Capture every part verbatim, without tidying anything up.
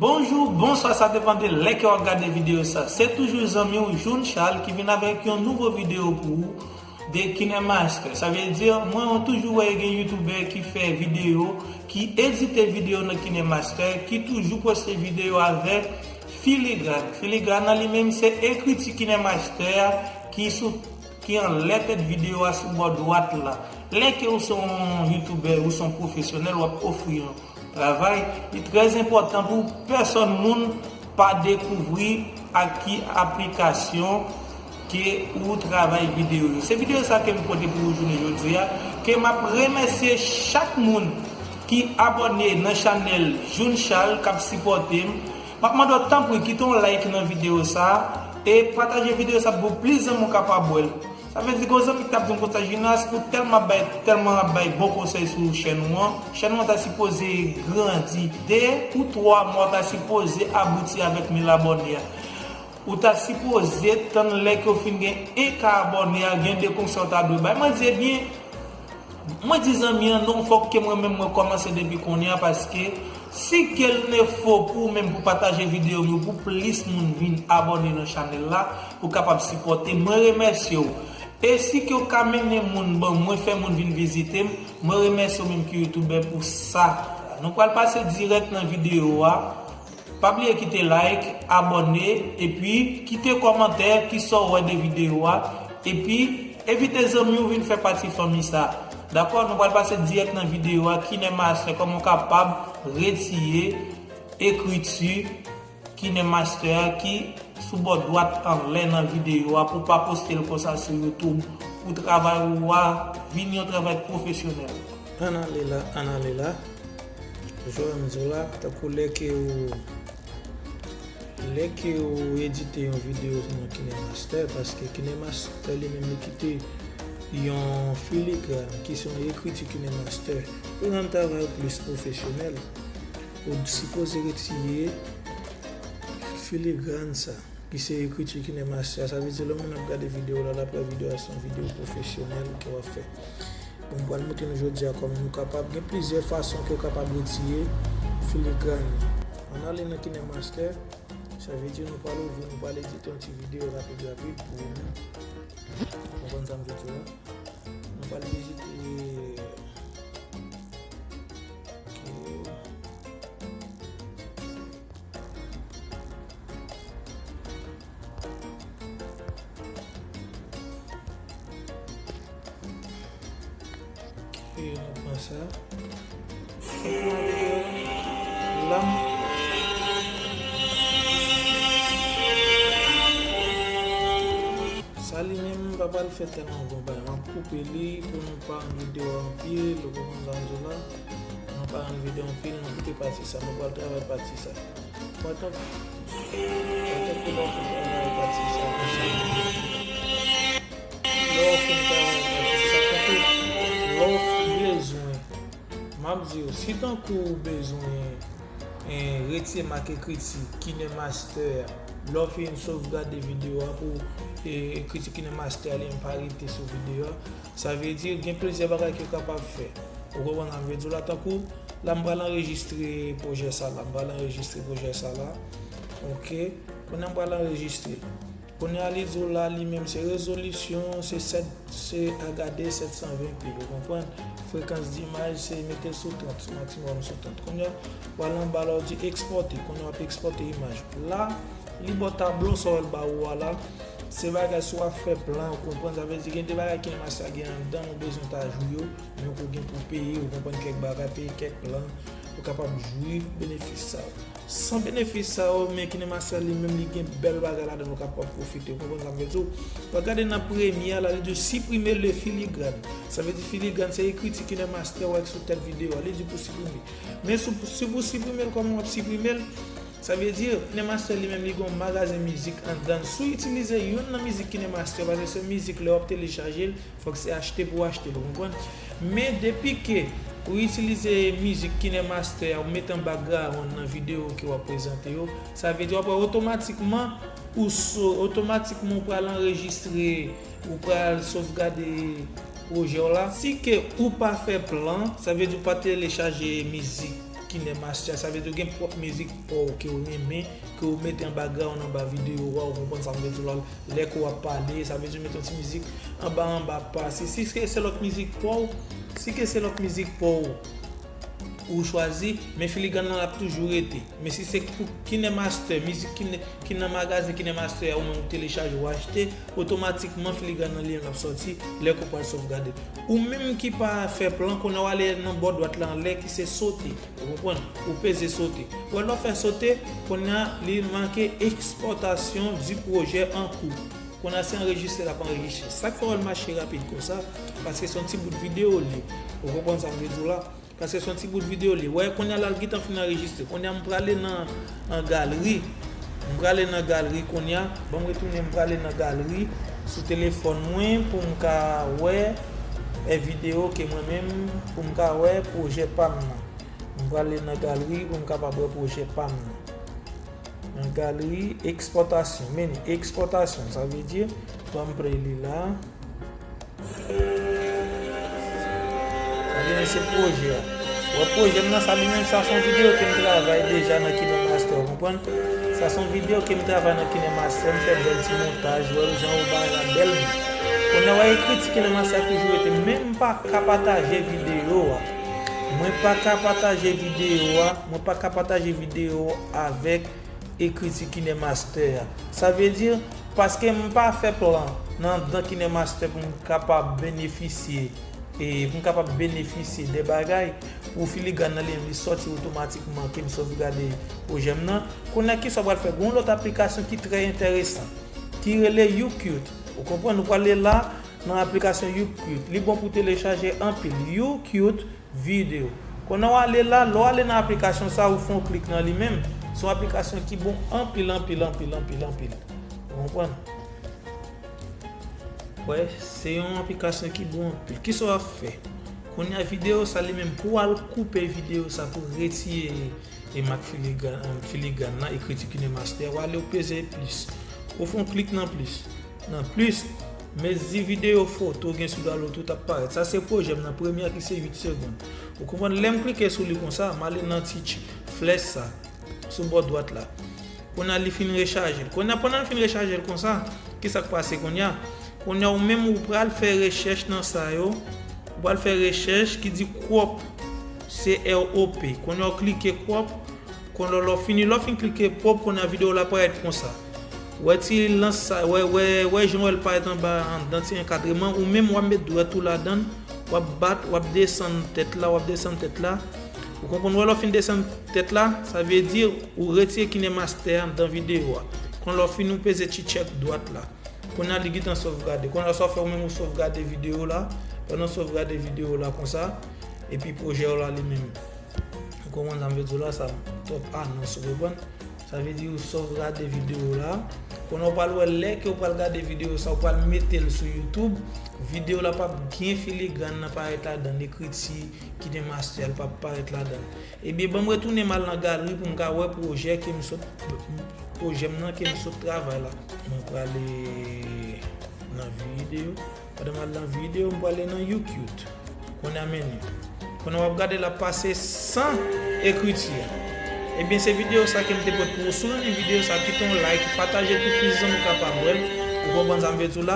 Bonjou, bonswa, sa depann de lè ke w ap gade videyo sa. Se toujou zanmi w Joun Charles ki vin avèk yon nouvo videyo pou ou de KineMaster. Sa vle di, mwen toujou wè gen youtubè ki fè videyo, ki edite videyo nan KineMaster, ki toujou poste videyo avèk Filigran. Filigran nan li menm se ekriti KineMaster a ki sou, ki anlè tèt videyo a sou bò dwat la. Lè ke ou se yon youtubè, ou se yon pwofesyonèl, w ap ofri yon travay, li trè enpòtan pou pèsòn moun pa dekouvri ak ki aplikasyon ke ou travay videyo yo. Se videyo sa ke m pote pou ou jounen jodi a, ke m ap remèsye chak moun ki abòne nan chanèl Joun Charles k ap sipòte m. M ap mande w tanpri kite yon like nan videyo sa e pataje videyo sa pou plis zanmi w kapab wè l. Sa vle di gen yon zanmi ki t ap di m konsa, Junas, ou tèlman ap bay, tèlman ap bay bon konsèy sou chèn ou an, chèn ou an ta sipoze grandi. De ou twa mwa, ou ta sipoze abouti avèk mil abòne a. Ou ta sipoze tann lè ke w fin gen en ka abòne a, gen de konsèy ou ta dwe bay. Mwen di, ebyen, mwen di zanmi an, non, fòk ke mwen menm mwen kòmanse depi kounye a, paske si ke l ne fo pou ou menm pou pataje videyo m yo, pou plis moun vin abòne nan chanèl la, pou kapab sipòte m. Mwen remèsye w. E si ke w ka mennen moun ban mwen, fè moun vin vizite m, mwen remèsye w menm ki youtubè pou sa. Nou pral pase dirèk nan videyo a. Pa bliye kite like, abòne, epi kite kòmantè, kisa w wè de videyo a, epi envite zanmi w vin fè pati fanmi sa. Dakò, nou pral pase dirèk nan videyo a, KineMaster, kòman w kapab retire ekriti KineMaster a ki sou bò dwat anlè nan videyo a pou w pa poste l konsa sou YouTube, pou travay ou a vin yon travay pwofesyonèl. Ann ale la, ann ale la. Jan m di w la, tankou lè ke ou, lè ke ou edite yon videyo nan KineMaster, paske KineMaster li menm li kite yon filigran, ki se yon ekriti KineMaster, pou rann travay ou plis pwofesyonèl, ou sipoze retire filigran sa, ki se ekriti KineMaster. Sa vle di lè moun ap gade videyo la, l ap wè videyo a se yon videyo pwofesyonèl ke w ap fè. Bon, m pral montre nou jodi a kòman nou kapab, gen plizyè fason ke w kapab retire filigran nan. Ann ale nan KineMaster, sa vle di nou pral ouvri, nou pral edite yon ti videyo rapid rapid pou nou konprann sa m vle di la. Nou pral vizite, ok. Ok, nou pran sa. La. Sa li menm m pa pral fè tèlman bon bagay. M ap koupe li pou nou pa rann videyo a anpil, ou konprann sa m di w la? Nou pa rann videyo anpil, nou kite pati sa, nou pral travay pati sa. Pandan, pandan ke lè w fin travay pati sa konsa, lè w fin travay pati sa, tankou lè w bezwen, m ap di w, si tankou w bezwen, eh, retire mak ekriti KineMaster a, lè w fin sovgade videyo a pou, eh, ekriti KineMaster a li menm pa rete sou videyo a, sa vle di gen plizyè bagay ke w kapab fè. Ou konprann sa m vle di w la, tankou la m pral anrejistre pwojè sa la, m pral anrejistre pwojè sa la. Ok, kounye a m pral anrejistre l. Kounye a li di w la li menm se rezolisyon, se sèt, se H D sèt san ven P, ou konprann? Frekans dimaj se mete l sou trant, sou maksimòm sou trant. Kounye a w al anba la w di ekspòte, kounye a w ap ekspòte imaj ou. La, li ba w tablo sa w wè l ba ou a la. Se bagay si w ap fè plan, ou konprann, sa vle di gen de bagay KineMaster gen anndan ou bezwen ta jwi yo, men ou gen pou peye, ou konprann, kèk bagay, peye kèk plan, pou kapab jwi benefis sa yo. San benefis sa yo, men KineMaster li menm li gen bèl bagay ladan l ou kapab pwofite, ou konprann sa m vle di w? W ap gade nan premye a la, li di w siprime le filigrane. Sa vle di filigrane se ekriti KineMaster ou wè k sou tèt videyo a, li di pou siprime. Men si w, si w pou siprime l, kòman w ap siprime l? Sa vle di, KineMaster li menm li gen yon magazen mizik anndan l. Si w itilize youn nan mizik KineMaster, paske se mizik lè w ap telechaje l, fòk se achte pou w achte l, ou konprann? Men depi ke ou itilize mizik KineMaster a, ou mete an background nan videyo ke w ap prezante yo, sa vle di w ap wè otomatikman, ou so, otomatikman ou pral anrejistre, ou pral sovgade pwojè w la. Si ke ou pa fè plan, sa vle di ou pa telechaje mizik KineMaster, sa vle di w gen pwòp mizik pa w ke w renmen, ke w mete an background anba videyo a, ou konprann sa m vle di w la, lè ke w ap pale, sa vle di w mete yon ti mizik anba, anba pa, si, si ke se lòt mizik pa w, si ke se lòt mizik pa w, ou chwazi, men filigràn nan ap toujou rete. Men si se pou KineMaster, mizik Kine, ki nan magazen KineMaster a, ou menm ou telechaje, ou achte, otomatikman filigràn nan li menm ap sòti lè ke w pral sovgade. Ou menm ki pa fè plan, kounye a w ale nan bò dwat la anlè ki se sote. Ou konprann? Ou peze sote. Ou wè lè w fè sote, kounye a li make exportation du projet en cours. Kounye a se anrejistre l ap anrejistre. Sa k fè w wè l mache rapid konsa, paske se yon ti bout videyo li ye. Ou konprann sa m vle di w la? Paske se yon ti bout videyo li ye. Wè, kounye a la l gentan fin anrejistre. Kounye a m prale nan, nan galri. M prale nan galri kounye a. Ban m retounen, m prale nan galri sou telefòn mwen pou m ka wè, e, videyo ke mwen menm, pou m ka wè pwojè pa m nan. M prale nan galri pou m kapab wè pwojè pa m nan. Nan galri, ekspòtasyon. Men, ekspòtasyon, sa vle di, ban m play li la. Sa vle di se pwojè a. Wè pwojè m nan, sa li menm, sa se yon videyo ke m travay deja nan KineMaster, ou konprann? Sa se yon videyo ke m travay nan KineMaster, m fè bèl ti montaj, wè jan yo bay la bèl. Kounye a, wè ekriti KineMaster toujou rete, men m pa ka pataje videyo a. Mwen pa ka pataje videyo a, mwen pa ka pataje videyo avèk ekriti KineMaster a. Sa vle di, paske m pa fè plan nan, nan KineMaster pou m kapab benefisye, e pou m kapab benefisye de bagay, pou filigràn nan li menm li sòti otomatikman ke m sovgade pwojè m nan. Kounye a kisa w pral fè? Gen yon lòt aplikasyon ki trè enteresan, ki rele YouCute. Ou konprann? Ou prale la, nan aplikasyon YouCute. Li bon pou telechaje anpil. YouCute Video. Kounye a w ale la, lè w ale nan aplikasyon sa, ou fè yon klik nan li menm. Se yon aplikasyon ki bon anpil, anpil, anpil, anpil, anpil. Ou konprann? Wè, se yon aplikasyon ki bon anpil. Kisa w ap fè? Kounye a videyo sa li menm, pou w al koupe videyo sa, pou retire e mak filigràn, filigràn nan, ekriti KineMaster, w ale w peze plis. Ou fè yon klik nan plis. Nan plis, mezi videyo foto gen sou Download tout ap parèt. Sa se pwojè m nan premye a ki se uit segonn. Ou konprann? Lè m klike sou li konsa, m ale nan ti ch-, flèch sa, sou bò dwat la. Kounye a li fin rechaje l. Kounye a pandan l fin rechaje l konsa, kisa k pase kounye a? Kounye a ou menm ou pral fè rechèch nan sa yo. Ou pral fè rechèch ki di crop, C R O P. Kounye a ou klike crop. Kounye a lè w fini, lè w fin klike crop, kounye a videyo la parèt konsa. Wè ti lans sa, wè, wè, wè jan wè l parèt anba, anndan ti ankadreman, ou menm w ap met dwèt ou ladan l, w ap bat, w ap desann tèt la, w ap desann tèt la. Ou konprann, wè lè w fin desann tèt la, sa vle di ou retire KineMaster anndan videyo a. Kounye a lè w fini, ou peze ti tchèk dwat la. Kounye a li gentan sovgade. Kounye a sa w fè, ou menm ou sovgade videyo la. Pandan w sovgade videyo la konsa, epi pwojè w la li menm. Ou konprann sa m vle di w la, sa twòp anons, ou konprann? Sa vle di ou sovgade videyo la. Kounye a w pral wè lè ke w pral gade videyo sa, w pral mete l sou YouTube. Videyo la p ap gen filigràn nan parèt ladan l, ekriti KineMaster a p ap parèt ladan l. Ebyen, ban m retounen m al nan galri pou m ka wè pwojè ke m sot, pwojè m nan ke m sot travay la. Mwen prale nan videyo. Pandan m al nan videyo, m prale nan YouCute. Kounye a mennen. Kounye a w ap gade l ap pase san ekriti a. Ebyen, se videyo sa ke m te pote pou ou. Si w renmen videyo sa, kite yon like, pataje l pou plis zanmi w kapab wè l. Ou konprann sa m vle di w la?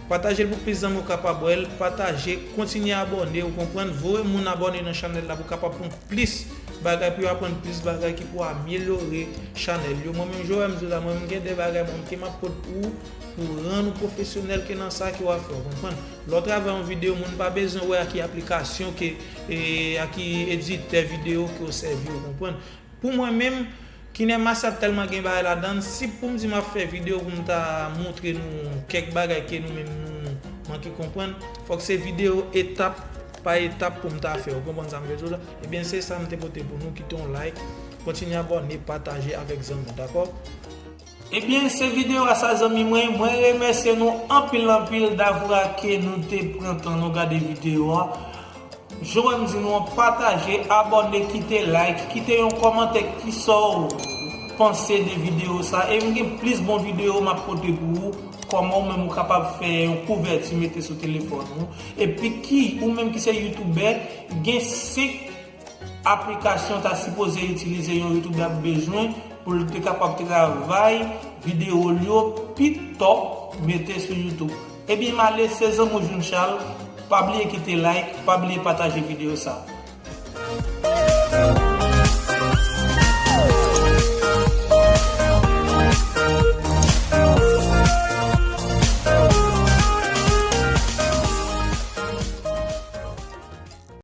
Pataje l pou plis zanmi w kapab wè l. Pataje, kontinye abòne, ou konprann? Voye moun abòne nan chanèl la pou kapab pran plis bagay, pou yo aprann plis bagay ki pou amelyore chanèl yo. Mwen menm, Joël, m di w la, mwen menm gen de bagay mwen ke m ap pote pou ou, pou rann ou pwofesyonèl ke nan sa ke w ap fè, ou konprann? Lè w travay yon videyo, moun pa bezwen wè a ki aplikasyon ke, e, a ki editè videyo ke w sèvi, ou konprann? Pou mwen menm, KineMaster tèlman gen bagay ladan l, si pou m di m ap fè videyo pou m ta montre nou kèk bagay ke nou menm nou manke konprann, fòk se videyo etap pa etap pou m ta fè, ou konprann sa m vle di w la? Ebyen, se sa m te pote pou nou. Kite yon like, kontinye abòne, pataje avèk zanmi w, dakò? Ebyen, se videyo a sa, zanmi mwen. Mwen remèsye nou anpil, anpil davwa ke nou te pran tan nou gade videyo a. Jan w wè m di nou an, pataje, abòne, kite like, kite yon kòmantè kisa w panse de videyo sa. E m gen plis bon videyo m ap pote pou ou, kòman ou menm ou kapab fè yon kouvèti mete sou telefòn ou. Epi ki, ou menm ki se youtubè, gen senk Aplikasyon ta sipoze itilize yon YouTuber bezwen pou l te kapab travay videyo l yo pi top mete sou YouTube. Ebyen m ale, se zanmi w Junes Charles, pa bliye kite like, pa bliye pataje videyo sa.